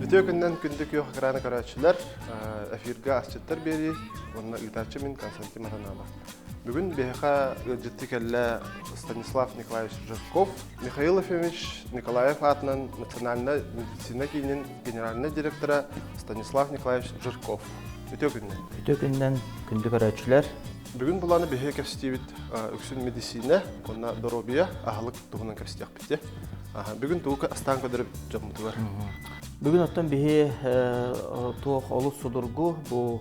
Үтүө күннэн күндү күөх экраны көрөөччүлэр, эфиргэ асчыттар биэрии уонна ыытааччы мин Константин Матананов. Бүгүн биһиэхэ ыалдьыттыы кэллэ Станислав Николаевич Жирков, Михаил Ефимович Николаев аатынан Национальнай медицина киинин генеральнай директора Станислав Николаевич Жирков. Үтүө күннэн. Үтүө күннэн күндү көрөөччүлэр. Бүгүн буланы биһиги кэпсэтиибит үксүн медицина уонна доруобуйа аһылык туһунан кэпсэтиэхпит. Бүгүн тугу астаан көрдөрөбүт дьоммутугар? Бүгүн оттон биһи туох олус судургу бу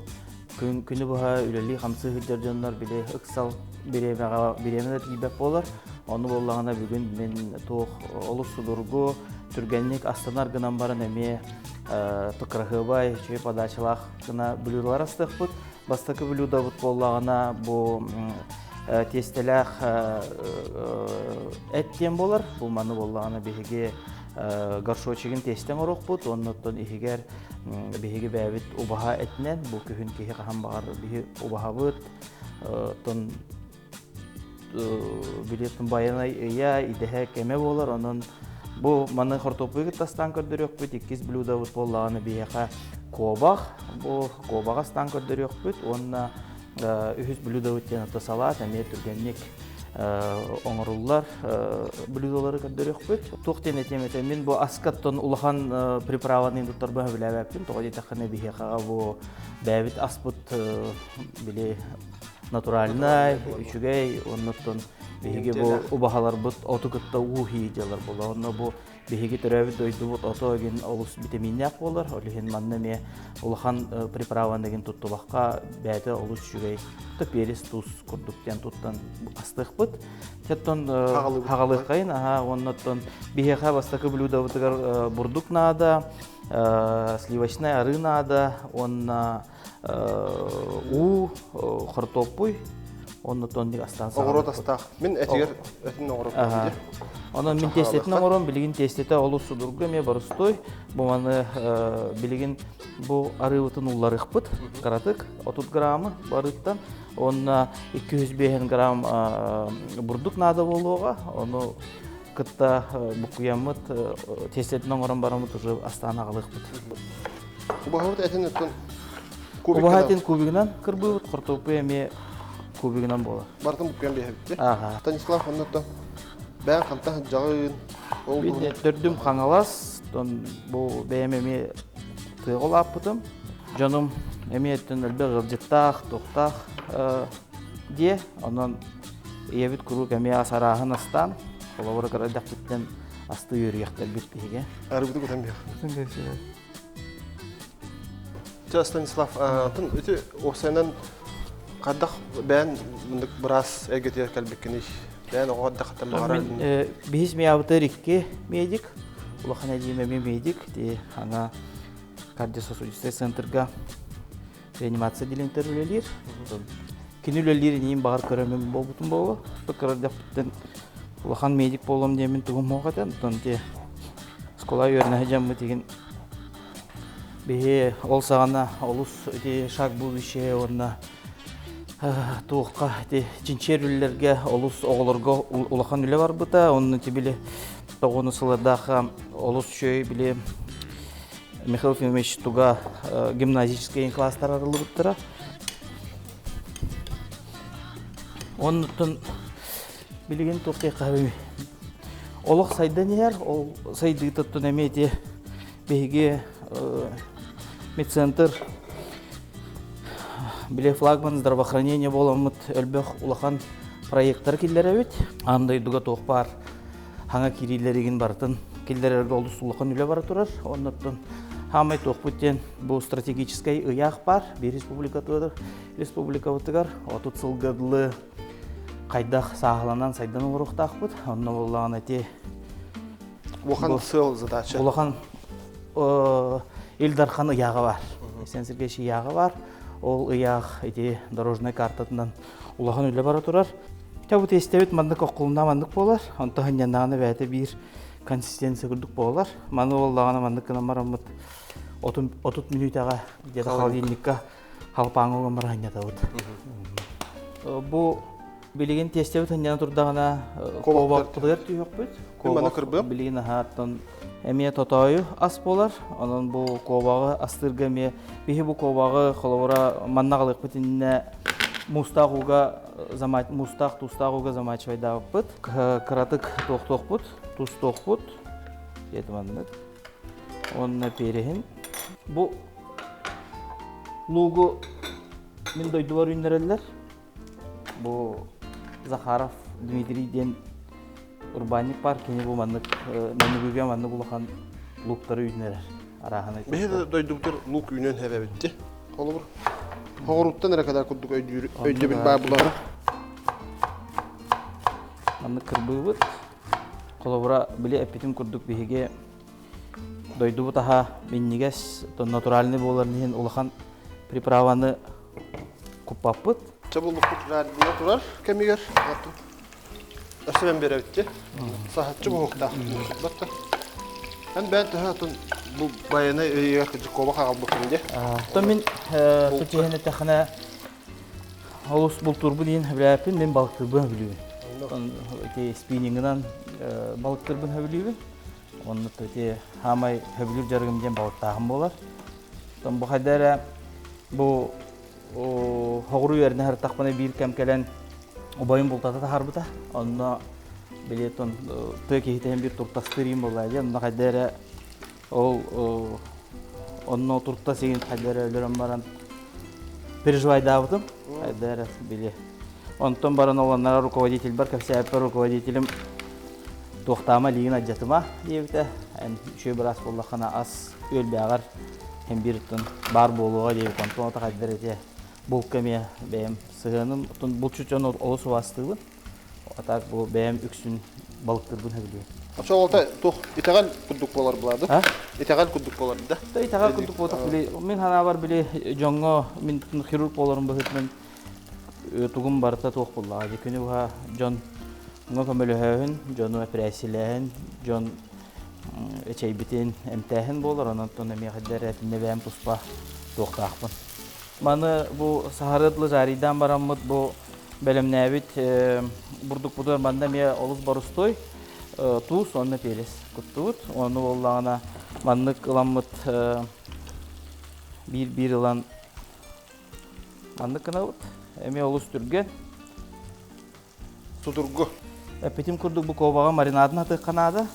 күн күнү быһа үлэлии-хамсыы сылдьар дьоннор били ыксал бириэмэҕэ бириэмэ да тиийбэт буолар. Ону буоллаҕына бүгүн мин туох олус судургу түргэнник астанар гынан баран эмиэ кыраһыабай үчүгэй подачалаах гына блюдолар астыахпыт. Бастакы блюдобут буоллаҕына бу тиэстэлээх эт диэн буолар. Бу маны буоллаҕына биһиги горшочегын тиэстэн оҥоруохпут уонна оттон иһигэр биһиги бэйэбит убаһа этинэн бу күһүн киһи хаһан баҕар биһи убаһабыт оттон билиэттин байанай ыйа идэһэ кэмэ буолар онон бу маны хортуоппуйу кытта астаан көрдөрүөхпүт иккис блюдобут буоллаҕына биһиэхэ куобах бу куобаҕы астаан көрдөрүөхпүт уонна үһүс блюдобут диэн ото салаат эмиэ түргэнник оҥоруллар блюдолары көрдөрүөхпүт. Туох диэн этиэм этэ, мин бу аскаттан улахан приправаны туттарбын сөбүлээбэппин. Тоҕо диэтэххинэ биһиэхэҕэ бу бэйэбит аспыт били натуральнай, үчүгэй, оннуттан биһиги бу убаһаларбыт оту кытта уу дьалар буолар. Онно бу Биһиги төрөөбүт дойдубут ото игин олус битэмииннээх буолар, ол иһин манна эмиэ улахан приправаны игин туттубакка бэйэтэ олус үчүгэй то перец туус курдук диэн туттан астыахпыт. Оттон хаҕалыаххайын аха уонна оттон биһиэхэ бастакы блюдобытыгар бурдук наада, сливочнай арыы наада уонна уу хортуоппуй оннуттан астаан оҕуруот астаах мин этигэр этин оҕуруот онон мин тиэстэтин оҥорон билигин тиэстэтэ олус судургу эмиэ боростуой бу маны билигин бу арыыбытын улларыахпыт кыратык 30 граммы барыттан уонна 205 грамм бурдук наада буолуоҕа ону кытта буккуйаммыт тиэстэтин оҥорон бараммыт уже астаан аҕалыахпыт. Убаһабыт этин өттүн Убаһа этин кубигынан кырбыыбыт, хортуоппуй эмиэ кубигынан буолар. Бартын буккуйан биэһэбит. Ага. Станислав оннуттан бэйэн хантан сылдьаҕын? Ол төрдүм Хаҥалас, тон бу бэйэм эмиэ тыаҕа улааппытым. Дьонум эмиэ өттүн элбэх ыалдьыттаах, туохтаах диэ. Онон Ийэбит куруук эмиэ ас арааһын астаан, холобура кыра эрдэхпиттэн астыы үөрүйэхтэрбит биһиги. Арыбыты кутан биэх. Чэ, Станислав, атын ити уопсайынан хайдах бэйэн мындык быраас эйгэтигэр кэлбиккиний? Бэйэн оҕо эрдэххиттэн баҕарар Мин биһис миябытыр икки медик, улахан эдьиийим эмиэ медик, ти ана кардиососудистай центрга реанимация отделениетигэр үлэлиир. Кини үлэлиир иниин баҕар көрөмүн буолбутум буолуо. Көрөрдөхпүттэн улахан медик буолуом диэммин тугум суох этэ. Онтон ти школа үөрэнэ сылдьаммыт игин биһи ол саҕана олус ити шаг будущее уонна туохха ити чинчийэр үлэлэргэ олус оҕолорго улахан үлэ барбыта. Онно ити били тоҕуну сылардаах олус үчүгэй били Михаил Ефимович туга гимназическай класстар арыллыбыттара. Оннуттан билигин туох диэххэ олох сайдан иһэр, ол сайдыытыттан эмиэ ити биһиги медцентр били флагман здравоохранения буоламмыт элбэх улахан проекттары киллэрэбит. Аан дойдуга туох баар хаҥа киириилэригин барытын киллэрэргэ олус улахан үлэ бара турар. Оннуттан хаамай туохпут диэн бу стратегическай ыйаах баар биир республикатыгар республикабытыгар 30 сылга дылы хайдах сааһыланан сайдан олоруохтаахпыт. Онно буоллаҕына ити улахан сыал задача. Улахан Ил Дархан ыйааҕа бар. Айсен Сергеевич ыйааҕа бар. Ол ыйаах ити дорожнай картатынан улахан үлэ бара турар. Чэ бу тиэстэбит маннык оккулунаа маннык буолар. Онто ханньаннаҕына бэйэтэ биир консистенция курдук буолар. Маны буоллаҕына маннык гынан бараммыт 30 мүнүүтэҕэ где-то холодильникка халпааҥҥа уган баран ханньатабыт. Бу билигин тиэстэбит ханньана турдаҕына куобахпытыгар түһүөхпүт. Маны кырбыам. Билигин аһааттан. Эмиэ тотоойу ас буолар. Онон бу куобаҕы астыырга эмиэ биһи бу куобаҕы холобура манна аҕалыахпыт иннинэ муустаах ууга муустаах туустаах ууга замачивайдаабыппыт. Кыратык туохтуохпут, тустуохпут. Диэти маннык. Уонна переһин. Бу луугу мин дойдубар үүннэрэллэр. Бу Захаров Дмитрий диэн урбаанньык баар кини бу маннык мөнүгүгэ маннык улахан лууктары үүннэрэр арааһынай. Биһи да дойдубутугар луук үүнэн эбэбит Холобур, хоҕуруттан эрэ кэлэр курдук өйдүүр өйдөбүл баар булара. Маннык кырбыыбыт. Холобура, били эппитим курдук биһиги дойдубут аһа минньигэс, натуральный буоларын иһин улахан приправаны куппаппыт. Чэ буллукпут жарбына турар кэмигэр өссө мен беребитти. Саһаччы буһуктаах батта. Эн бэйэн төһө атын бу байанай өйүгэр кыдьыккоба хаалбыккын дии. То мин тутиһэн эттэххинэ олус бултуурбун диэн сөбүлээппин, мин балыктыырбын сөбүлүүбүн. Ити спиннингынан балыктыырбын сөбүлүүбүн. Онно ити хаамай сөбүлүүр дьарыгым диэн балыктааһын буолар. Бу хайда эрэ бу хоҕуруу үөрэнэ сырыттахпына биир кэм кэлэн убайым бултата таһаарбыта. Онно били тыа киһитэ биир туртастыыр иин буолла дии. Онно хайда эрэ ол онно туртас иин хайда эрэ өлөрөн баран переживайдаабытым. Хайда эрэ били Онтон баран ол аннара руководительбар кэпсээппэр руководителим туохтаама илиигин алдьатыма диэбитэ. Эн үчүгэй быраас буоллаххына ас үөлбээҕэр һин биир оттон баар буолуоҕа диэбит. Онтон ото хайдар этэ булка эмиэ бэйэм сыһыаным оттон булчут дьон олус убаастыыбын. А так бу бэйэм үксүн балыктыырбын сөбүлүүбүн. Оччоҕо туох итэҕэл курдук буолар булаады? Итэҕэл курдук буолар да? Итэҕэл курдук буолтах били мин санаабар били дьоҥҥо мин хирург буоларым быһыытынан тугум барыта туох буоллаҕа дии күнү быһа дьон көмөлөһөөһүн, дьону эпэрээссийэлээһин, дьон эчэйбитин эмтээһин буолар, онон эмиэ эрэ итиннэ бэйэм туспа туохтаахпын. Маны бу саһары дылы жарийдаан бараммыт бу бэлэмнээбит бурдукпутугар манна эмиэ олус борустуой туус уонна перец куттубут. Ону буоллаҕына маннык ыламмыт биир-биир ылан Маннык гынабыт. Эмиэ олус түргэн. Судургу. Эппитим курдук бу куобаҕа маринадын хатыахха наада.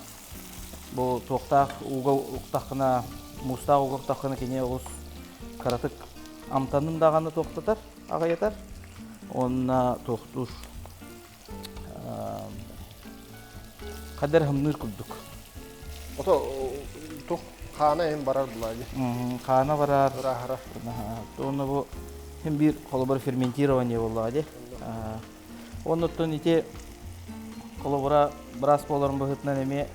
Бу туохтаах ууга уктаххына, муустаах ууга уктаххына кини олус кыратык амтанын даҕаны туохтатар, аҕыйатар. Уонна туохтуур Хадер хымныыр курдук. Ото тух хаана эһин барар була Хаана барар. Ырааһырар. Уонна бу хим биир холобур ферментирование буоллаҕа дии. Оннуттан ити холобура быраас буоларын быһыытынан эмиэ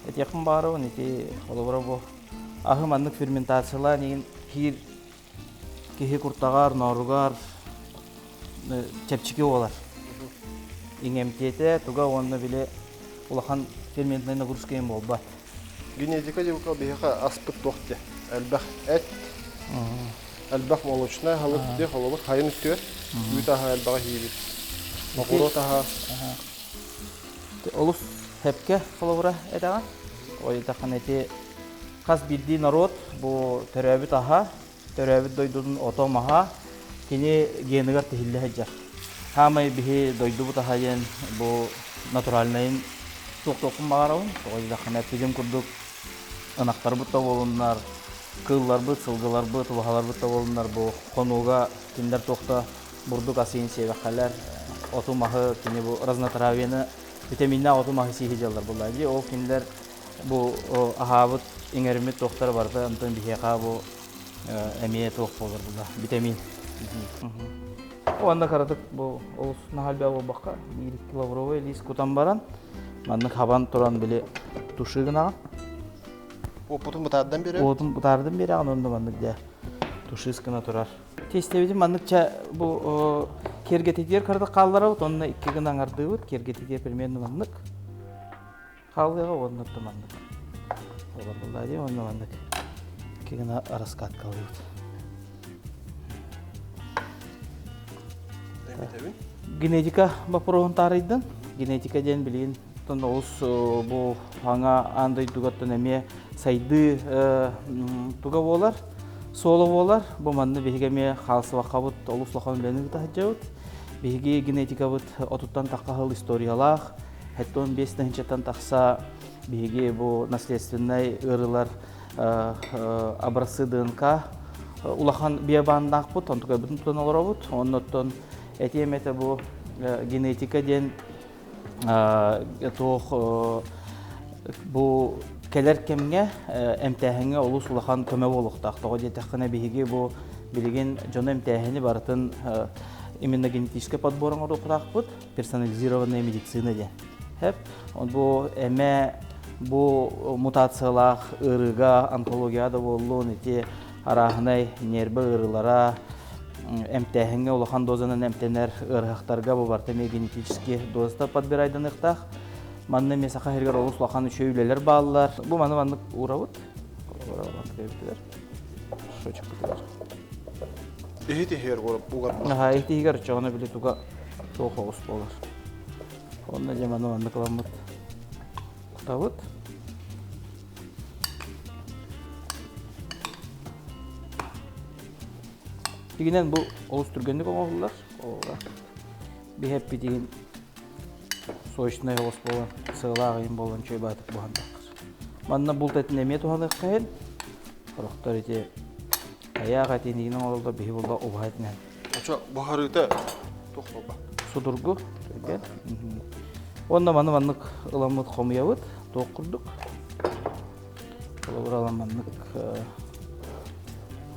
этиэхпин баҕарабын ити холобура бу аһы маннык ферментациялаан иһин киир Киһи куртаҕар, нооругар чэпчэки буолар. Иҥэмтиэтэ туга уонна били улахан ферментнай нагрузка иһин буолбат. Генетика диэбиккэ биһиэхэ аспыт туох диэ? Элбэх эт, элбэх молочнай аһылык диэ, холобур, хайын үстүгэр үүт аһа элбэҕи иһиибит. Оҕуруот аһа. Олус сөпкө холобура этэҕин. Ойутаххына ити Хас биирдии норуот бу төрөөбүт аһа, төрөөбүт дойдутун ото-маһа кини геныгар тиһиллэ сылдьар. Хаамай биһи дойдубут аһа диэн бу натуральнайын туохтуохпун баҕарабын. Тоҕо диэтэххинэ эппитим курдук ынахтарбыт да буолуннар, кыылларбыт, сылгыларбыт, убаһаларбыт да буолуннар бу хонууга кинилэр туох да бурдук ас иһин сиэбэххэлэр, оту-маһы кини бу разнотравьены витаминнаах оту-маһы сии сылдьаллар буоллаҕа дии. Ол кинилэр Бу аһаабыт, иҥэриммит туохтара барыта онтон биһиэхэ бу эмиэ туох буолар була витамин. Уонна кыратык бу олус наһаа элбэх буолбакка биир лавровый лист кутан баран маннык хабан туран били туши гынаҕын. Уоппутун бытаардан биэрэр. Уотун бытаардан биэрэҕин онно маннык дьэ тушис гына турар. Тиэстэбитин маннык чэ бу киэргэтитигэр кыратык хаалларабыт онно икки гына аҥардыыбыт киэргэтитигэр примерно маннык. Хаалыаҕа уонна маннык. Олорбуллаа дии уонна маннык кигина раскаткалыыбыт. Генетика боппуруоһун таарыйдын. Генетика диэн билигин Оттон олус бу хаҥа аан дойдугаттан эмиэ сайдыы туга буолар, суола буолар. Бу манна биһиги эмиэ хаалсыбаккабыт олус улахан үлэни ыыта сылдьабыт. Биһиги генетикабыт отуттан тахха сыл историялаах, 75 тыһыынчаттан тахса биһиги бу наследственнай ыарыылар образцы ДНК улахан биобааннаахпыт, онтукайбытын тутан олоробут. Оннуттан этиэм этэ бу генетика диэн туох бу кэлэр кэмҥэ эмтээһиҥҥэ олус улахан көмө буолуохтаах. Тоҕо диэтэххинэ биһиги бу билигин дьону эмтээһини барытын именно генетическэй подбор оҥоруохтаахпыт, персонализированная медицина диэн. Хэп бу эмэ бу мутациялаах ыарыыга онкология да буоллун ити арааһынай ньиэрбэ ыарыылара эмтээһиҥҥэ улахан дозанан эмтэнэр ыарыһахтарга бу барыта эмиэ генетически дозата подбирайданыахтаах. Манна эмиэ Саха сиригэр олус улахан үчүгэй үлэлэр бааллар. Бу маны маннык уурабыт. Иһит иһигэр угар. Аха, иһит иһигэр оччоҕуна били туга туох оҕус буолар. Онно дьэ маны маннык ыламмыт кутабыт. Тигинэн бу олус түргэнник оҥоһуллар. Биһэппитигин сочнай оҕус буолан, сыалаах ыйын буолан чөй баатык буһан таххар. Манна булт этин эмиэ туһаныахха иһин. Сорохтор ити айаах этин оҥороллор, биһи буолла убаһа этинэн. Очо буһарыыта туох буолба? Судургу, түргэн. Уонна маны маннык ыламмыт хомуйабыт, туох курдук. Холобур ылан маннык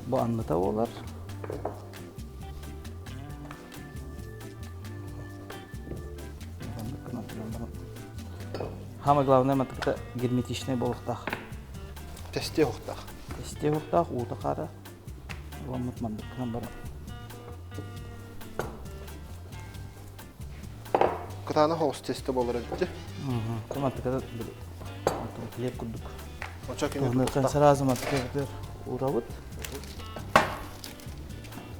бу анныта буолар. Самое главное, мантыкта герметичный буолуохтаах. Тэстиэ уохтаах. Тэстиэ уохтаах, уута хаара. Ыламмыт мандыккынан баран. Кытаанах оҕус тесте буолар эбит. Мантыката хлеб курдук. Очо кини сразу мантыката уурабыт.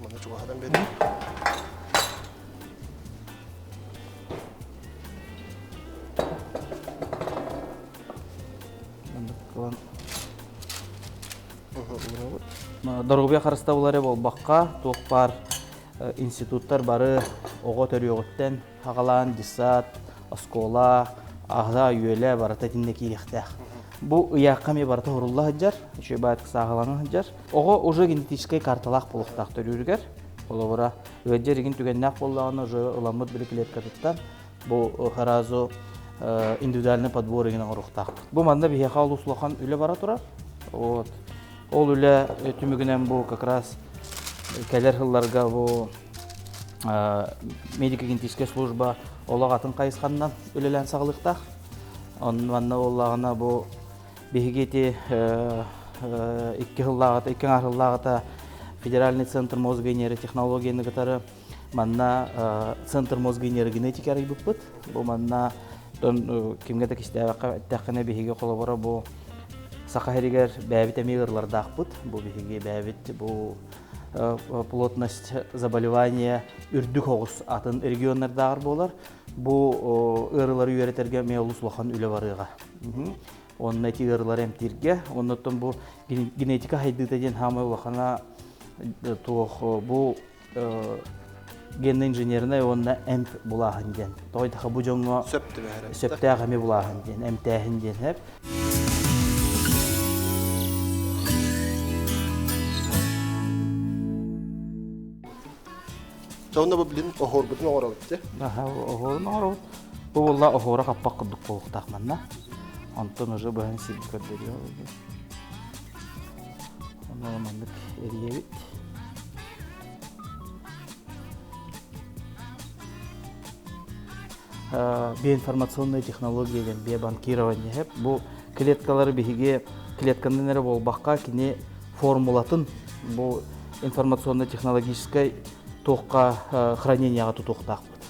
Маны чугаһатан бердим. Доруобуйа харыстабылары буолбакка, туох баар институттар бары оҕо төрүөҕүттэн хаҕалаан детсад, оскуола, аһа-үөлэ барыта итиннэ киириэхтээх. Бу ыйаахха эмиэ барыта хорулла сылдьар, үчүгэй баайдык сааһылана сылдьар. Оҕо уже генетическэй карталаах буолуохтаах төрүүрүгэр. Холобура, ыалдьар игин түгэннээх буоллаҕына уже ыламмыт били клеткатыттан бу сразу индивидуальный подбор игин оҥоруохтаахпыт. Бу манна биһиэхэ олус улахан үлэ бара турар. Вот. Ол үлэ түмүгүнэн бу как раз кэлэр сылларга бу медико-генетическая служба олох атын хайысханнан үлэлээн саҕалыахтаах. Онно буоллаҕына бу биһиги ити икки сыллааҕыта, икки аҥаар сыллааҕыта Федеральный центр мозга и нейротехнологияны кытары манна Центр мозга и нейрогенетики арыйбыппыт. Бу манна кимҥэ да кистээбэххэ эттэххинэ биһиги холобура бу Саха сиригэр бэйэбит эмиэ ыарыылардаахпыт. Бу биһиги бэйэбит бу плотность заболевания үрдүк оҕус атын регионнардааҕар буолар. Бу ыарыылары үөрэтэргэ эмиэ олус улахан үлэ барыаҕа. Онно ити ыарыылары эмтииргэ, оннуттан бу генетика хайдыыта диэн хаамай улахана туох бу генный инженернай уонна эмп булааһын диэн. Тоҕо бу дьоҥҥо сөптөөх эми булааһын диэн, эмтээһин диэн эп. Чонно бу билин оһуорбутун оҥоробут дии. Аха, оһуорун оҥоробут. Бу буолла оһуора хаппах курдук буолуохтаах манна. Онтон уже быһан сирги көрдөрүө. Онно маннык эрийэбит. Биоинформационная технология диэн биобанкирование бу клеткалары биһиги клетканан эрэ буолбакка кини формулатын бу информационно-технологическай туохха храненияҕа тутуохтаахпыт.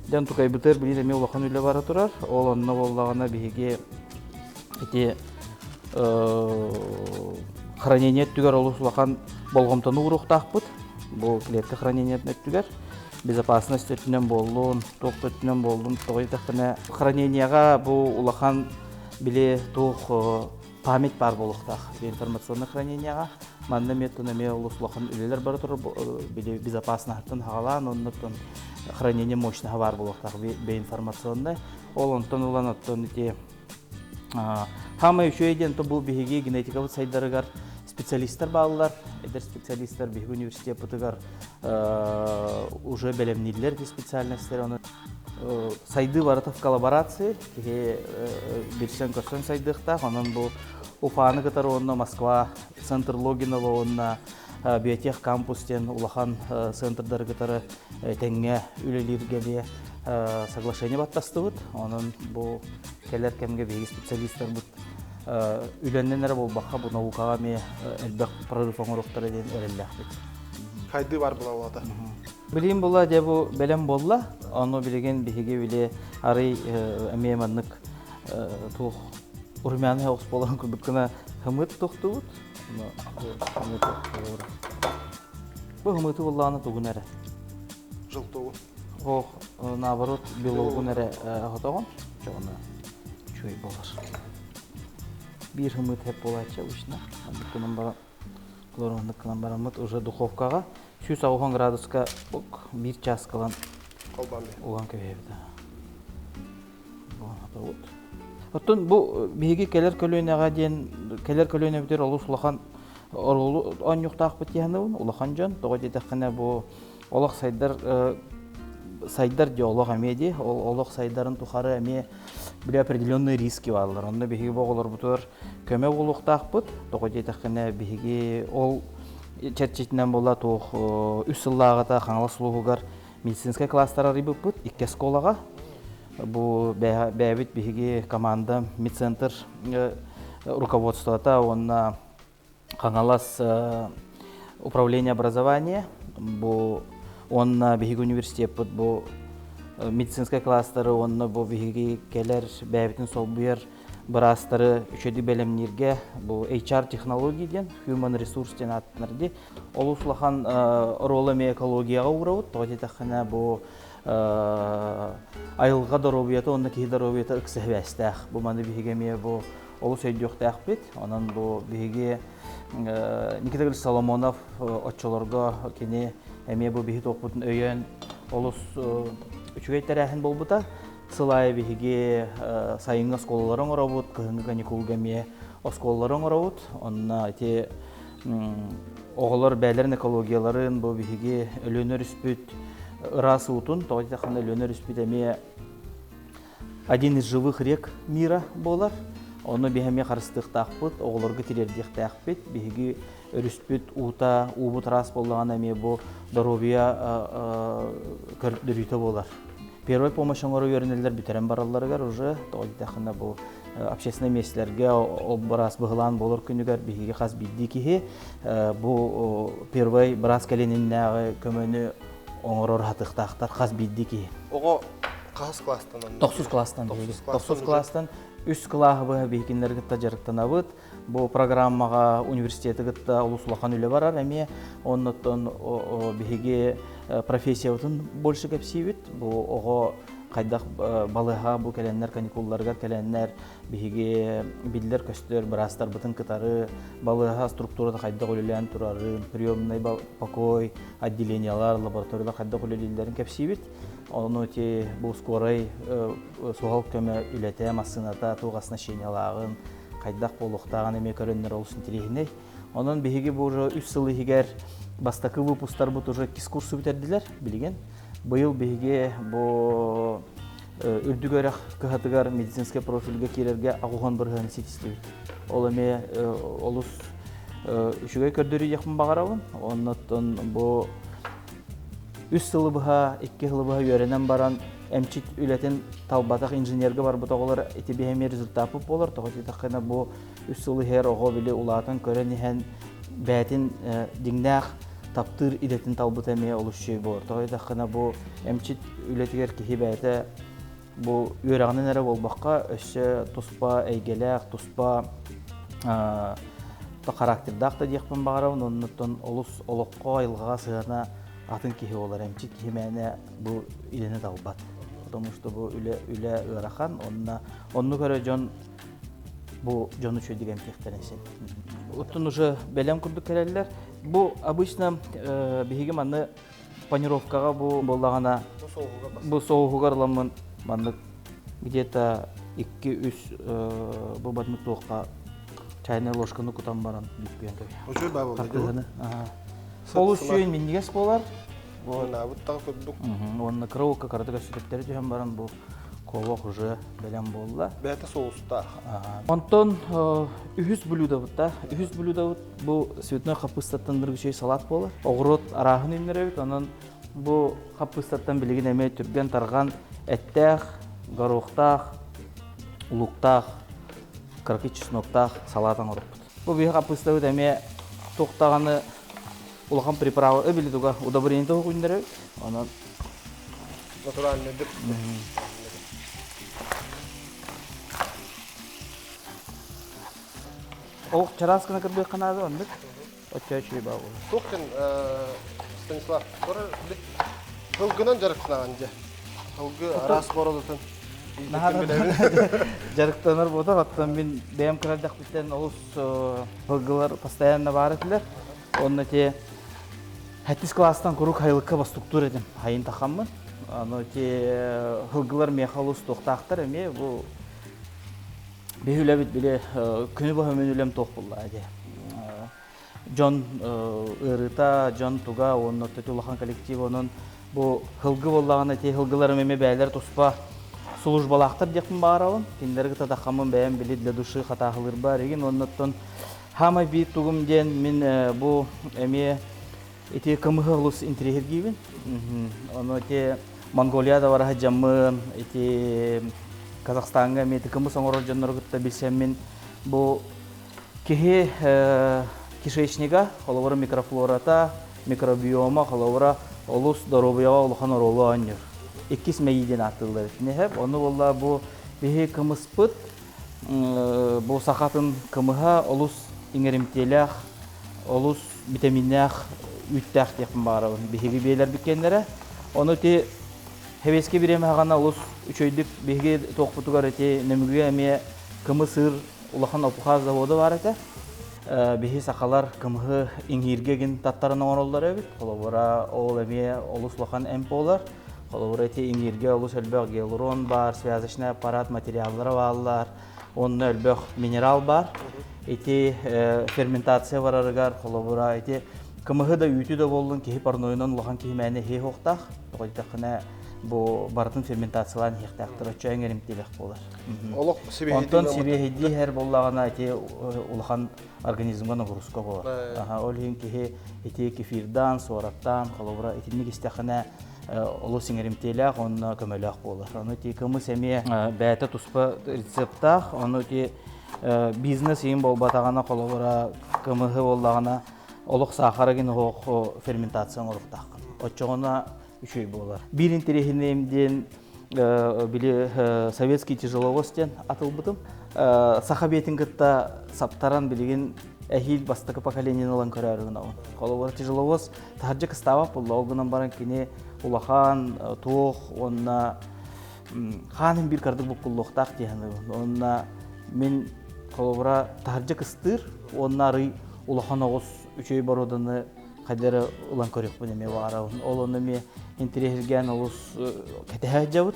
Дьон тукайбытыгар билигин эмиэ улахан үлэ бара турар. Ол онно буоллаҕына биһиги ити хранение өттүгэр олус улахан болҕомтону ууруохтаахпыт. Бу клетка хранениетын өттүгэр. безопасность өттүнэн буоллун, туох да өттүнэн буоллун, тоҕо диэтэххинэ храненияҕа бу улахан били туох память баар буолуохтаах информационное храненияҕа. Манна эмиэ оттон эмиэ олус улахан үлэлэр бара турар били безопасноһыттан хаҕалаан оннуттан хранение мощноһа баар буолуохтаах беинформационнай. Ол онтон ылан оттон ити Хаамай үчүгэй диэн то бу биһиги генетикабыт сайдарыгар специалистар бааллар. Эдэр специалистар биһиги университеппытыгар уже бэлэмнииллэр ити специальностары. Ону сайдыы барыта в коллаборации. Киһи билсэн-көрсөн сайдыахтаах. Онон бу Уфаны кытары уонна Москва Центр Логинова уонна Биотех кампус диэн улахан центрдары кытары тэҥҥэ үлэлииргэ эмиэ соглашение баттастыбыт. Онон бу кэлэр кэмҥэ биһиги специалистарбыт үлэннэн эрэ буолбакка, бу наукаҕа эмиэ элбэх прорыв оҥоруохтара диэн эрэллээхпит. Хайды бар була Билим була дьэ бу бэлэм буолла. Ону билигин биһиги били арый эмиэ маннык туох румяный оҕус буолан курдук гына хымыт тохтубут. Бу хымыты буллаҕына тугун эрэ? Желтогу. Ох, наоборот, белогун эрэ хотоҕун. Чоҕуна үчүгэй буолар. Биир хымыт хэп буолааччы обычно. Оннук гынан баран, оннук гынан бараммыт уже духовкаҕа 180 градуска биир час кылан уган кэбиһэбит. Оттон бу биһиги кэлэр көлүөнэҕэ диэн кэлэр көлүөнэбитигэр олус улахан оруолу оонньуохтаахпыт дии саныыбын. Улахан дьон тоҕо диэтэххинэ бу олох сайдар сайдар дии олох эмиэ дии. Ол олох сайдарын тухары эмиэ били определенные риски бааллар. Онно биһиги бу оҕолорбутугар көмө буолуохтаахпыт. Тоҕо диэтэххинэ биһиги ол чэрчитинэн буолла туох үс сыллааҕыта Хаҥалас улууһугар медицинскэй класстар арыйбыппыт икки оскуолаҕа. Бу бэйэбит биһиги команда медцентр руководствота уонна Хаҥалас управление образования бу уонна биһиги университеппыт бу медицинскэй класстары уонна бу биһиги кэлэр бэйэбитин солбуйар быраастары үчүгэйдик бэлэмнииргэ бу HR технологии диэн human resource диэн ааттанар дии. Олус улахан оруолу эмиэ экологияҕа уурабыт. Тоҕо диэтэххинэ бу айылҕа доруобуйата уонна киһи доруобуйата ыкса сибээстээх. Бу маны биһиги эмиэ бу олус өйдүөхтээхпит. Онон бу биһиги Никита Григорьевич Соломонов оччолорго кини эмиэ бу биһи туохпутун өйөөн олус үчүгэй тэрээһин буолбута. Сыл аайы биһиги сайыҥҥы оскуолалары оҥоробут, кыһыҥҥы каникулга эмиэ оскуолалары оҥоробут. Онно ити оҕолор бэйэлэрин экологияларын бу биһиги Өлүөнэ өрүспүт ыраас уутун, тоҕо диэтэххинэ Өлүөнэ өрүспүт эмиэ один из живых рек мира буолар. Ону биһи эмиэ харыстыахтаахпыт, оҕолорго тириэрдиэхтээхпит. Биһиги өрүспүт уута, уубут ыраас буоллаҕына эмиэ бу доруобуйа көрдөрүүтэ буолар. Первой помощь оҥоро үөрэнэллэр бүтэрэн баралларыгар уже тоҕо диэтэххинэ бу общественнай миэстэлэргэ ол быраас быһылаан буолар күнүгэр биһиги хас биирдии киһи бу первый быраас кэлининнээҕи көмөнү оҥорор хатыахтаахтар хас биирдии киһи. Оҕо хаһыс класстан? Тохсус класстан. Тохсус класстан үс кылааһы быһа биһикиннэри кытта дьарыктанабыт. Бу программаҕа университеты кытта олус улахан үлэ барар эмиэ. Оннуттан биһиги профессиябытын больше кэпсиибит. Бу оҕо хайдах балыыһаҕа бу кэлэннэр каникулларыгар кэлэннэр биһиги биллэр-көстөр быраастарбытын кытары балыыһа структурата хайдах үлэлээн турарын, приемный покой, отделениялар, лабораториялар хайдах үлэлииллэрин кэпсиибит. Ону ити бу скорай суһал көмө үлэтэ, массыыната туох оснащениелааҕын, хайдах буолуохтааҕын эмиэ көрөннөр олус интириэһинэй. Онон биһиги бу уже үс сыл иһигэр бастакы выпустарбыт уже иккис курсу бүтэрдилэр билигин. Быйыл биһиги бу үрдүк үөрэх кыһатыгар медицинскэй профильга киирэргэ аҕуһан бырыһыаны ситистибит. Ол эмиэ олус үчүгэй көрдөрүү диэхпин баҕарабын. Оннуттан бу үс сылы быһа, икки сылы быһа үөрэнэн баран эмчит үлэтин талбатах инженергэ барбыт оҕолор ити биһи эмиэ результаппыт буолар. Тоҕо диэтэххинэ бу үс сыл иһэр оҕо били улаатан көрөн иһэн бэйэтин дьиҥнээх таптыыр идэтин талбыта эмиэ олус үчүгэй буолар. Тоҕо диэтэххинэ бу эмчит үлэтигэр киһи бэйэтэ бу үөрэҕинэн эрэ буолбакка өссө туспа эйгэлээх, туспа характердаах да диэхпин баҕарабын. Оннуттан олус олоххо, айылҕаҕа сыһыана атын киһи болар, эмчит киһи мээнэ бу идэни талбат. Потому что бу үлэ үлэ ыарахан, онно оннук эрэ дьон бу дьону үчүгэйдик эмтиэхтэрин син. Оттон уже бэлэм курдук кэлэллэр. Бу обычно биһиги манны панировкаҕа бу буоллаҕына бу соуһугар ыламмын маннык где-то 2-3 бу батмыт туохха чайная ложканы кутан баран бүккүйэн кэбиһэ. Учуй баа буолла Хартыһыны. Олус үчүгэй минньигэс буолар. Наабыт таҕа курдук. Уонна кыра уокка кыратык өссүтүктэри түһэн баран бу колох уже бэлэм буолла. Бэйэтэ соустаах. Онтон үһүс блюдобут да. Үһүс блюдобут бу цветной хаппыыстаттан үчүгэй салат буолар. Оҕуруот арааһын үүннэрэбит. Онон бу хаппыыстаттан билигин эмиэ түргэн-тарҕан эттээх, горохтаах, луктаах, кыракый чесноктаах салат оҥоробут. Бу биһи хаппыыстабыт эмиэ туохтаҕаны улахан приправа били туга удобрение туох үүннэрэбит. Онон натуральный дып. Ол чараас гына кырбыахха наада оннук. Оччо үчүгэй баа буолар. Туох диэн Станислав, Һылгынан дьарыктанаҕын дьэ. Һылгы араас бородутун дьарыктанар буолтах, оттон мин бэйэм кыра эрдэхпиттэн олус һылгылар постоянно баар этилэр. Онно те хэттис класстан куруук хайылыкка бастуктуур этим, хайын тахаммын. Аны те һылгылар миэхэ олус туохтаахтар эмиэ бу биһи үлэбит били күнү быһа мин үлэм туох буолла дии. Дьон ыарыыта, дьон туга уонна улахан коллектив онон бу һылгы буоллаҕына ити һылгыларым эмиэ бэйэлэр туспа службалаахтар диэхпин баҕарабын. Кинилэри кытта таххаммын бэйэм били для души хатааһылыырбар игин уонна оттон хаамай биир тугум диэн мин бу эмиэ ити кымыһы олус интириэһиргиибин. Ону ити Монголияда бара сылдьаммын, ити Казахстаҥҥа эмиэ ити кымыс оҥорор дьоннору кытта билсэммин бу киһи кишечнига, холобура микрофлората, микробиома, холобура олус доруобуйаҕа улахан оруолу оонньуур. Иккис мэйии диэн ааттыыллар итини. Ону буолла бу биһи кымыспыт бу сахатын кымыһа олус иҥэримтиэлээх, олус битэмииннээх үүттээх диэхпин баҕарабын. Биһиги биэлэрбит кэннэрэ. Ону ити Хэбиэски бириэмэ хаҕана олус үчүгэйдик биһиги туохпутугар ити Нөмүгүгэ эмиэ кымыс ыыр улахан опуха завода баар этэ. Биһи сахалар кымыһы иҥииргэ гин таттаран оҥороллор эбит. Холобура, ол эмиэ олус улахан эмп буолар. Холобура, ити иҥииргэ олус элбэх гиалурон баар, связочный аппарат материаллара бааллар, онно элбэх минерал баар. Ити ферментация барарыгар, холобура, ити кымыһы да үүтү да буоллун киһи парнойунан улахан киһи мээнэ иһиэ суохтаах. Тоҕо диэтэххинэ, бу барытын ферментациялаан иһиэхтээхтэр, оччо эҥэримтиэлэх буолар. Олох Онтон сибиэһэйдии иһэр буоллаҕына ити улахан организмҥа нагрузка буолар. Ол иһин киһи ити кефирдаан, суораттаан, холобура итинник истэххинэ олус иҥэримтиэлээх уонна көмөлөөх буолар. Ону ити кымыс эмиэ бэйэтэ туспа рецептаах, ону ити бизнес иин буолбатаҕына холобура кымыһы буоллаҕына олох саахара гин оһох ферментация оҥоруохтааххын. Оччоҕуна үчүгэй буолар. Биир интэриэһинэйим диэн били советский тяжеловоз диэн атылбытым. Саха биэтин кытта саптаран билигин эһиил бастакы поколениены ылан көрөөрү гынабын. Холобура тяжеловоз таһырдьа кыстаабат буолла, ол гынан баран кини улахан туох уонна хаанын биир кардык буккуллуохтаах дии саныыбын. Уонна мин холобура таһырдьа кыстыыр уонна арый улахан оҕус үчүгэй боруоданы хайда эрэ ылан көрүөхпүн эмиэ баҕарабын. Ол ону эмиэ интэриэһиргээн олус кэтэһэ сылдьабыт.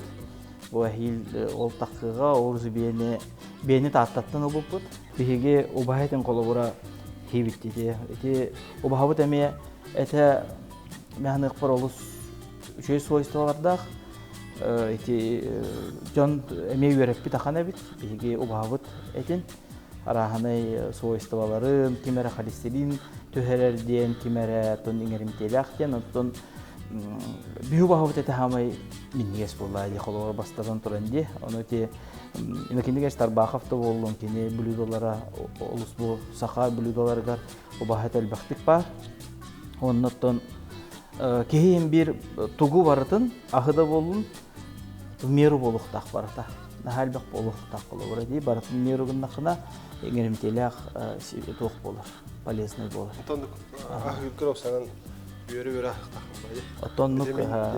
Бу эһиил ол тахсыыга ол биэни биэни Тааттаттан ылбыппыт. Биһиги убаһа этин холобура тиийбит ити. Ити убаһабыт эмиэ этэ мэханыахпар олус үчүгэй свойстволардаах. Ити дьон эмиэ үөрэппит ахан эбит. Биһиги убаһабыт этин арааһынай свойстволарын, ким эрэ холестерин түһэрэр диэн, ким эрэ тон иҥэримтиэлээх диэн, оттон бүһү баһыбыт этэ хаамай минньигэс буолла дии холобур бастатан туран дии. Ону ити Иннокентий Тарбахов да буоллун, кини блюдолара олус бу саха блюдоларыгар убаһа элбэхтик баар. Оннуттан киһи биир тугу барытын аһы да буоллун в меру буолуохтаах барыта. Наһаа элбэх буолуохтаах холобура дии барытын меру гыннахына иҥэримтиэлээх туох буолар, полезный буолар. Онтон аһыыргар санан Үөрэ-үөрэ аһыктахын бай. Оттоннук,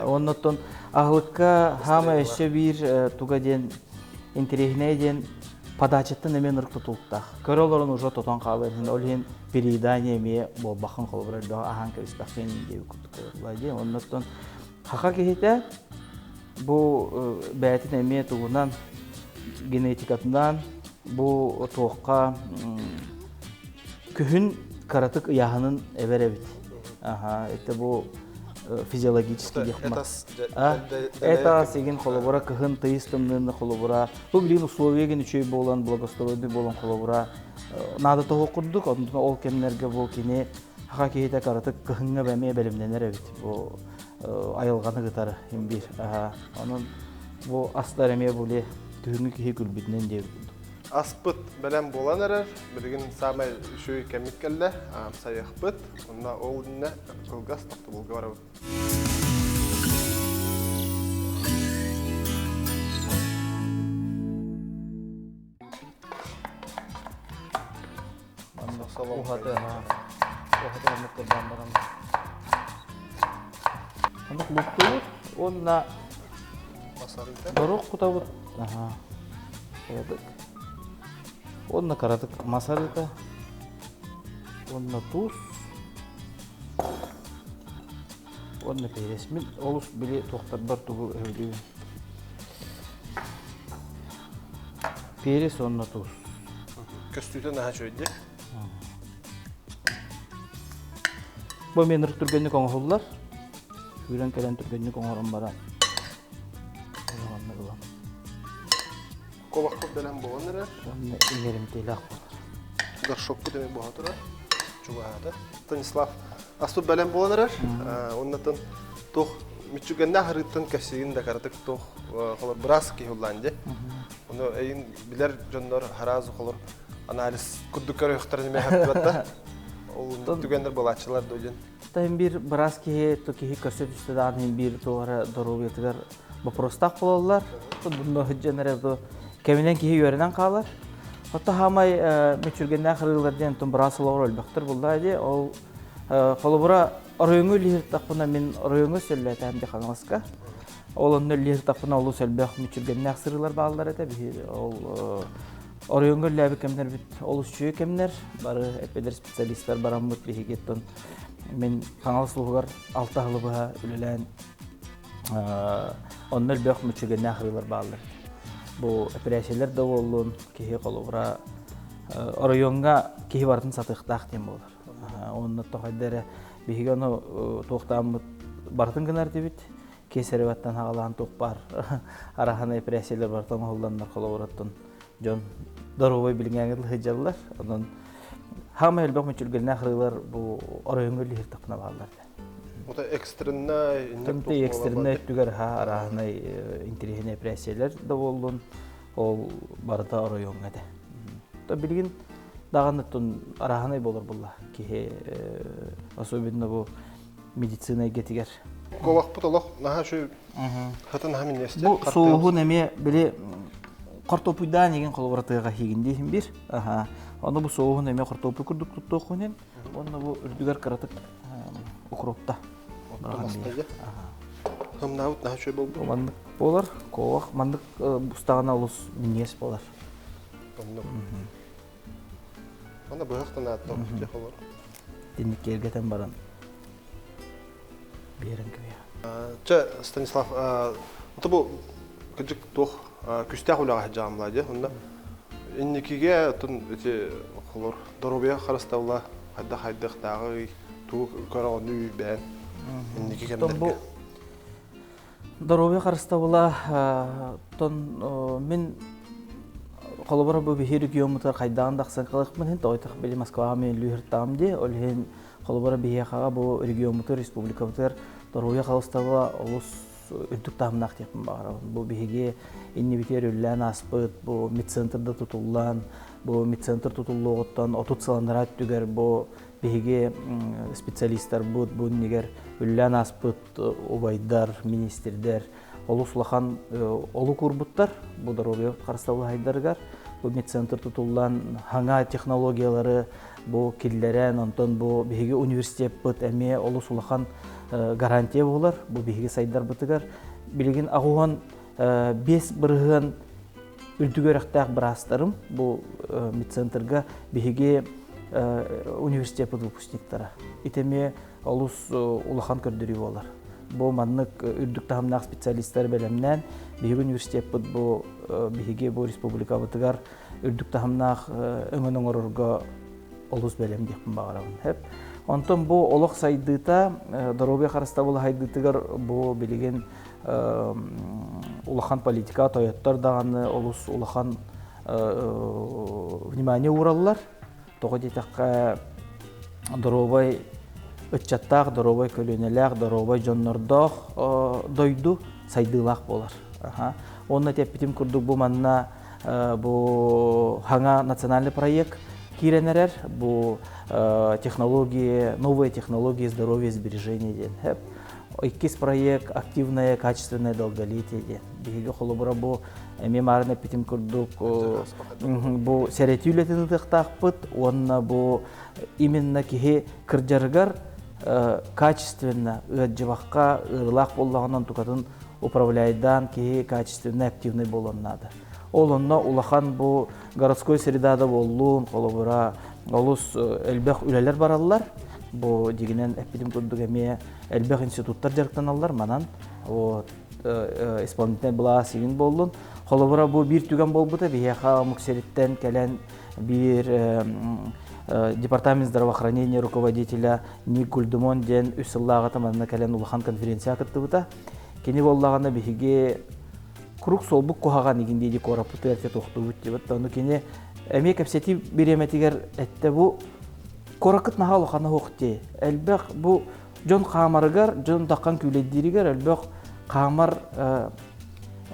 оннуттан аһылыкка хаама өссө биир туга диэн интэриэһинэй диэн подачаттан эмиэ нырык тутулуктаах. Көрө олорон уже тотон хаалар иһин, ол иһин переедание эмиэ буолбаххын холобур элбэҕи аһаан кэбиспэххин диэбит курдук көрөллөр дии. Оннуттан хаха киһитэ бу бэйэтин эмиэ тугунан генетикатынан бу туохха күһүн кыратык ыйааһынын эбэр эбит. Аха, это бу физиологический диэхмэ. Это сигин холобура кыһын тыйыс тымныыны холобура бу билигин условия гин үчүгэй буолан благоустройный буолан холобура наада тоһу курдук онтон ол кэмнэргэ бу кини хаха киһитэ каратык кыһыҥҥа эмиэ бэлэмнэнэр эбит бу айылҕаны кытары имбир онон бу астар эмиэ були күһүҥҥү киһи күлбүтүнэн диэбит курдук Аспыт бэлэм буолан эрэр. Билигин саамай үчүгэй кэммит кэллэ. Амсайыахпыт. Онно ол иннэ кылгас тохтобулга барабыт. Уһаты, уһаты оннук кырбаан баран. Оннук луктуубут уонна Боруок кутабыт. Аха. Кыратык. Уонна кыратык мас арыыта. Уонна туус. Уонна перец. Мин олус били туохтарбар тугу өйдүүбүн. Перец уонна туус. Көстүүтэ наһаа үчүгэй дии. Бу мен түргэнник оҥоһуллар. Күүрэн кэлэн түргэнник оҥорон баран онно ылам. Куобахпыт бэлэм буолан эрэр. Уонна иҥэримтиэлээх буолар. Горшокпут эмиэ буола турар. Чугаһаата. Станислав, аспыт бэлэм буолан эрэр. Оннатын туох мүччүгэннээх арыыттан кэпсиигин да каратык туох холор быраас киһи уллаан дии. Ону эйин билэр дьоннор харазы холор анализ курдук көрүөхтэрин эмиэ хаттыбат да. Ол түгэннэр буолааччылар да диэн. Тахин биир быраас киһи то киһи көрсө түстэ даҕаны иһин биир туох эрэ доруобуйатыгар боппуруостаах буолаллар. Бунно сылдьан эрэ то кэминэн киһи үөрэнэн хаалар. Отто хаамай мүччүргэннээх ырыылар диэн тун быраас олоҕор өлбөхтөр буллаа дии. Ол холобура оройуоҥҥа үллэһиртахпына мин оройуоҥҥа сөллөөтөм дии Хаҥаласка. Ол онно үллэһиртахпына олус элбэх мүччүргэннээх сырыылар бааллар этэ. Биһи ол оройуоҥҥа үллээбит кэмнэрбит олус үчүгэй кэмнэр. Бары эппедер специалистар бараммыт биһигиттэн мин Хаҥалас улууһугар алта сылы быһа үлэлээн онно элбэх мүччүгэннээх ырыылар бааллар. Бу эпэрээссийэлэр да буоллун, киһи холобура оройуоҥҥа киһи барытын сатыахтаах диэн буолар. Онно тоҕойдо эрэ биһиги ону туохтааммыт барытын гынар этибит. Кесареваттан хаҕалаан туох баар араһан эпэрээссийэлэр барытын оҥоһулланнар холобураттан дьон доруобай билиҥээҥи сылдьаллар. Онон хаамай элбэх мүччүргэннээх ырыылар бу оройуоҥҥа үллэһиртэхпинэ бааллар. Ота экстреннай Тымты экстреннай өттүгэр ха арааһынай интэриэһинэй эпэрээссийэлэр да буоллун, ол барыта оройуоҥҥа этэ. То билигин даҕаны тун арааһынай буолар булла киһи особенно бу медицина эйгэтигэр. Куобахпыт олох наһаа үчүгэй хатын наһаа минньиэстик. Бу соуһун эмиэ били хортуоппуйдаан игин холобура тыаҕа иһигин диэһин биир. Аха. Ону бу соуһун эмиэ хортуоппуй курдук туттуоххун иһин. Уонна бу үрдүгэр кыратык укропта. Хымнаабыт наһаа үчүгэй буолбут. Маннык буолар. Куобах маннык бустаҕына олус минньигэс буолар. Оннук. Аны быһахтан ааттан холор. Тинник киэргэтэн баран биэрэн кэбиһэ. Чэ, Станислав, ото бу кыдьык туох күстээх үлэҕэ сылдьаҕым дии. Онно инникигэ оттон ити холор доруобуйа харыстабыла хайдах хайдыахтааҕый, тугу көрөҕүнүй бэйэн инники кэмнэргэ? Доруобуйа харыстабыла тон мин холобура бу биһи региоммутугар хайдаҕын да ахсан калыахпын иһин тоҕойтох били Москваҕа мен лүүһүртаҕым дии ол иһин холобура биһиэхэҕэ бу региоммутугар республикабытыгар доруобуйа харыстабыла олус үрдүк таһымнаах диэхпин баҕарабын. Бу биһиги иннибитигэр үллээн ааспыт бу медцентрда тутуллан бу медцентр тутуллуоҕуттан 30 сыл анараа өттүгэр бу биһиги специалистарбыт бу иннигэр үллээн ааспыт убайдар, министрдэр олус улахан олук уурбуттар бу доруобуйа харыстабыл хайдарыгар. Бу медцентр тутуллан хаҥа технологиялары бу киллэрэн, онтон бу биһиги университеппыт эмиэ олус улахан гарантия буолар. Бу биһиги сайдарбытыгар билигин 85% үрдүк үөрэхтээх быраастарым бу медцентрга биһиги университеппыт выпускниктара. Ити эмиэ олус улахан көрдөрүү буолар. Бу маннык үрдүк таһымнаах специалистары бэлэмнээн, биһиги университеппыт бу биһиги бу республикабытыгар үрдүк таһымнаах өҥөнү оҥорорго олус бэлэм диэхпин баҕарабын. Хэп. Онтон бу олох сайдыыта, доруобуйа харыстабыла сайдыытыгар бу билигин улахан политика тойоттор даҕаны олус улахан внимание уураллар. Тоҕо диэтэххэ, доруобай ыччаттаах, доруобай көлүөнэлээх, доруобай дьоннордоох дойду сайдыылаах буолар. Уонна эппитим курдук бу манна бу хаҥа национальный проект киирэн эрэр. Бу технологии, новые технологии здоровья сбережения диэн. Иккис проект активное качественное долголетие диэн. Биһиги холобура бу эмиэ маарын эппитим курдук бу сэрэтии үлэтин ытыахтаахпыт уонна бу именно киһи кырдьарыгар качественно ыаддьыбакка ыарыылаах буоллаҕынан тукатын управляйдаан киһи качественно активный буолуон наада. Ол онно улахан бу городской средада буоллун, холобура олус элбэх үлэлэр бараллар. Бу дигинэн эппитим курдук эмиэ элбэх институттар дьарыктаналлар манан. Вот исполнительный былаас игин буоллун. Холобура бу биир түгэн буолбута биһиэхэ омук сириттэн кэлэн биир департамент здравоохранения руководителя Ник Гульдумон диэн үс сыллааҕыта манна кэлэн улахан конференция кыттыбыта. Кини буоллаҕына биһиги курук суолбут куһаҕан игин дии куораппытыгар туохтуубут диэбит. Ону кини эмиэ кэпсэтии бириэмэтигэр эттэ бу куораккыт наһаа улахана суох дии. Элбэх бу дьон хаамарыгар, дьон таххан күүлэйдииригэр элбэх хаамар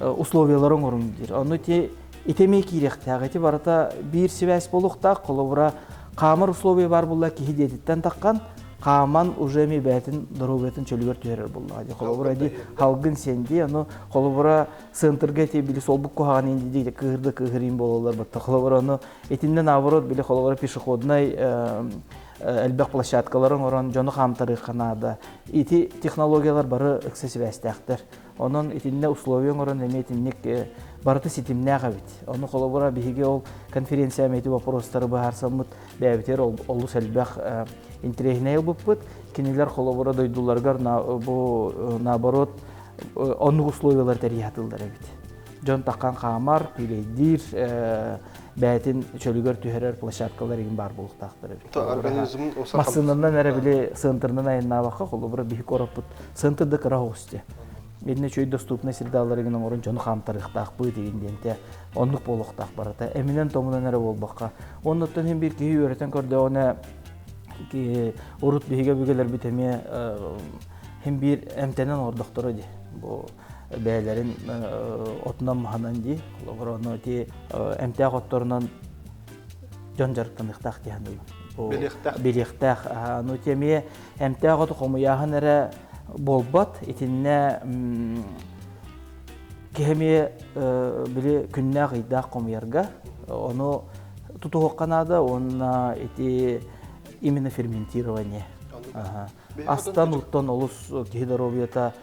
условиялары оҥоруҥ диир. Ону ити ити эмиэ киириэхтээх. Ити барыта биир сибээс буолуохтаах. Холобура, хаамар условия баар буолла киһи диэтиттэн таххан, хааман уже эмиэ бэйэтин доруобуйатын чөлүгэр түһэрэр буоллаҕа дии. Холобура ди халгын сиэн дии. Ону холобура центрга ити били солбук куһаҕан ин дии кыыһырда кыыһырыын буолаллар батта. Холобура ону итиннэ наоборот били холобура пешеходный элбэх площадкалары оҥорон дьону хаамтарыахха наада. Ити технологиялар бары ыкса сибээстээхтэр. Онон итиннэ условия оҥорон эмиэ итинник барыта ситимнээх эбит. Ону холобура биһиги ол конференция эти вопростары быһаарсаммыт бэйэбитигэр олус элбэх интэриэһинэй ылбыппыт. Кинилэр холобура дойдуларыгар бу наоборот оннук условиялар тэрийэ сатыыллар эбит. Дьон таххан хаамар, күүлэйдиир, бэйэтин чөлүгэр түһэрэр площадкалар игин баар буолуохтаахтар эбит. Организм Массыынанан эрэ били центрынан айаннаабакка, холобура биһи куораппыт центр да кыра оҕус дии. Инне үчүгэй доступный средаалар игин оҥорон дьону хаамтарыахтаахпыт игин диэн те оннук буолуохтаах барыта. Эминэн томунан эрэ буолбакка. Оннуттан иһин биир киһи үөрэтэн көрдөҕүнэ урут биһиги өбүгэлэрбит эмиэ хин биир эмтэнэн оҥордохторо дии. Бу бэйэлэрин отунан-маһынан дии, холобур, ону ити эмтээх отторунан дьон дьарыктаныахтаах дии саныыбын. Билиэхтээх. Билиэхтээх. Ну ити эмиэ эмтээх оту хомуйааһын эрэ буолбат. Итиннэ киһи эмиэ били күннээх ыйдаах хомуйарга ону тутуһуохха наада уонна ити именно ферментирование. Астан уттан олус киһи доруобуйата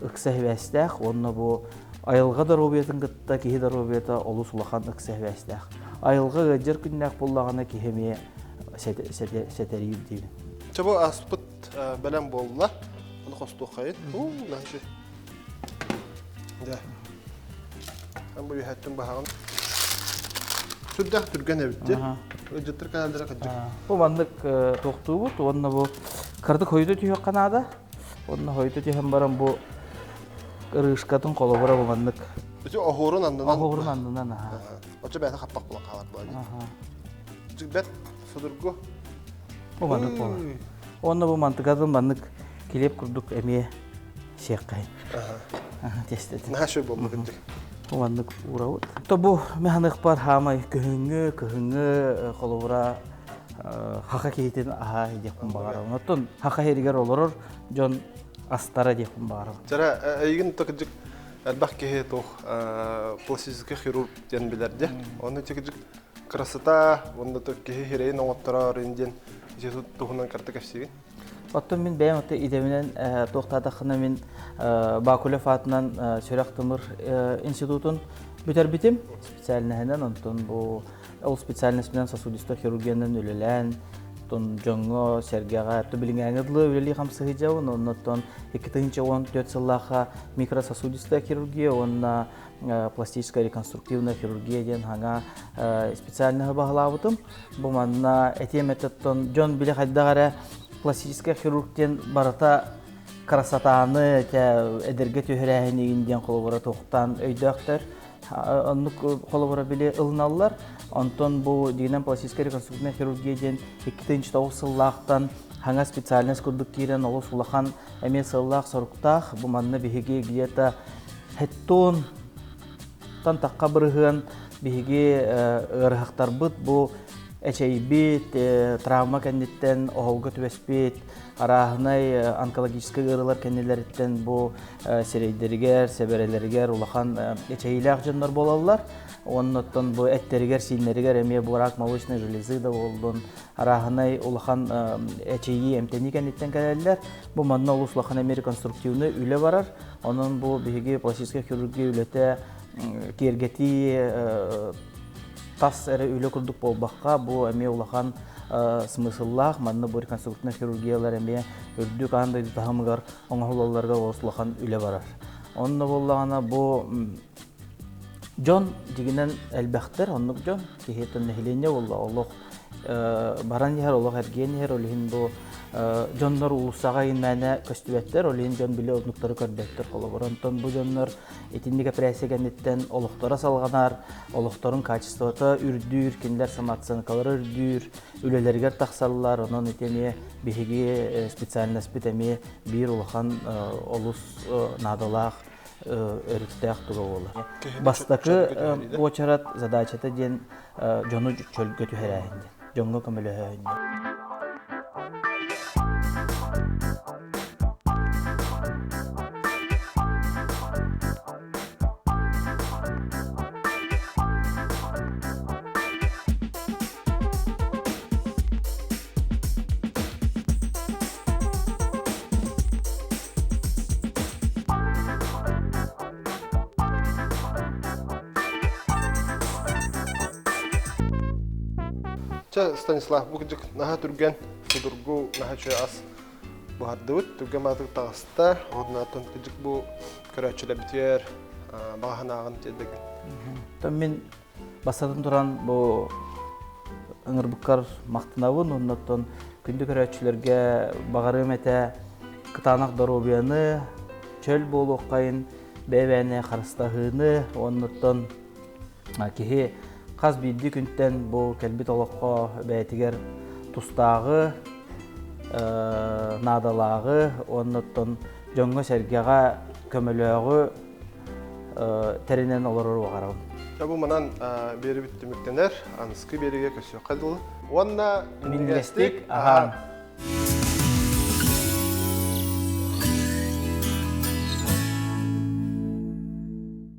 ыкса сибээстээх уонна бу айылҕа доруобуйатын кытта киһи доруобуйата олус улахан ыкса сибээстээх. Айылҕа ыалдьар күннээх буоллаҕына киһи эмиэ сэтэриир диибин. Чэ бу аспыт бэлэм буолла. Ону хостуоххайын. Уу, наһчы. Дьэ. Бу үһэттин баһаҕын. Сүрдээх түргэн эбит дии. Ыдьыттар кэлэллэрэ кырдьык. Бу маннык туохтуубут уонна бу кыратык хойута түһүөххэ наада. Онно хойута түһэн баран бу ырыышкатын холобура бу маннык. Ити оһуорун аннынан. Оһуорун аннынан аха. Оччо бэйэтэ хаппах буолан хаалар буолар. Бэт судургу. Бу маннык буолар. Онно бу мантыкатын маннык килиэп курдук эмиэ сиэххэ. Аха. Тестетин. Наһаа шөй буолбут кырдьык. Бу маннык уурабыт. То бу механыхпар хаамай күһүҥҥү, кыһыҥҥы холобура хаха киһитин аһа диэхпин баҕарабын. Оттон хаха иһигэр олорор дьон астара диэхпин баҕарабын. Чара эйигин то кырдьык. Элбэх киһи туох пластический хирург диэн билэр дии. Оны чыгыжык красота, онно киһи хирэйин оҥотторор диэн туһунан карта кэпсиигин. Оттон мин бэйэм отто идэбинэн туохтаатаххына мин Бакулев аатынан сүрэх-тымыр институтун бүтэрбитим специальноһынан, онтон бу ол специальностьпынан сосудистай хирургиянан үлэлээн, оттон дьоҥҥо сэргэҕэ билиҥээҥи дылы үлэлии хамсыһыдьабын, оннуттан 2014 сыллаахха микрососудистая хирургия уонна пластическая реконструктивная хирургия диэн хаҥа специальноһы баһылаабытым. Бу манна этиэм этеттон дьон биле хайдах эрэ пластическая хирург диэн барыта красотаны эдэргэ түһэрээһинигин диэн холобура туохтаан өйдөөхтөр. Оннук холобура били ылыналлар. Онтон бу дигинэн пластическая реконструктивная хирургия диэн 2009 сыллаахтан хаҥа специальность курдук киирэн олус улахан эмиэ сыллаах соруктаах. Бу манна биһиги где-то хеттон тан тахха бырыһыан биһиги ыарыһахтарбыт бу эчэйбит, травма кэнниттэн оһолго түбэспит, арааһынай онкологическай ыарыылар кэннилэриттэн бу сирэйдэригэр, сэбэрэлэригэр улахан эчэйиилээх дьоннор буолаллар. Оннуттан бу эттэригэр-сииннэригэр эмиэ бу рак молочной железы да буоллун, арааһынай улахан эчэйии эмтэнии кэнниттэн кэлэллэр. Бу манна олус улахан эмиэ реконструктивный үлэ барар. Онон бу биһиги пластическай хирургия үлэтэ киэргэтии тас эрэ үлэ курдук буолбакка, бу эмиэ улахан смысллаах, манна бу реконструктивнай хирургиялар эмиэ үрдүк аан дойду таһымыгар оҥоһулалларыгар олус улахан үлэ барар. Онно буоллаҕына бу дьон дьигинэн элбэхтэр, оннук дьон, киһи нэһилиэнньэ буолла, олох баран иһэр, олох эргиэн иһэр, ол иһин бу дьоннор уулуссаҕа иҥмээнэ көстүбэттэр, ол иһин дьон били оннуктары көрбөттөр холобур. Онтон бу дьоннор итинник эпэрээссийэ кэнниттэн олохторо салҕанар, олохторун качествота үрдүүр, кинилэр самооценкалара үрдүүр, үлэлэригэр тахсаллар, онон ити эмиэ биһиги специальностьпыт эмиэ биир улахан олус наадалаах өрүттээх туга буолар. Бастакы уочарат задачата диэн дьону чөлгө түһэрээһин диэн, дьоҥҥо көмөлөһөөһүн диэн. Чэ, Станислав, бу кырдьык наһаа түргэн, судургу, наһаа үчүгэй ас буһардыбыт. Түргэн баатык таҕыста. Оннооттон кырдьык бу көрөөччүлэрбитигэр баҕа санааҕын тиэрдэгин. Оттон мин Бастатан туран бу ыҥырбыккар махтанабын уонна күндү көрөөччүлэргэ баҕарыам этэ кытаанах доруобуйаны, чөл буолуоххайын, бэйэ-бэйэни харыстаһыыны уонна киһи хас биирдии күнтэн бу кэлбит олоххо бэйэтигэр тустааҕы, наадалааҕы уонна дьоҥҥо-сэргэҕэ көмөлөөҕү тэринэн олорор уоҕарабын. Бу манан биэрибит түмүктэнэр, аныскы биэригэ көрсүөххэ дылы. Уонна минньигэстик аһаан.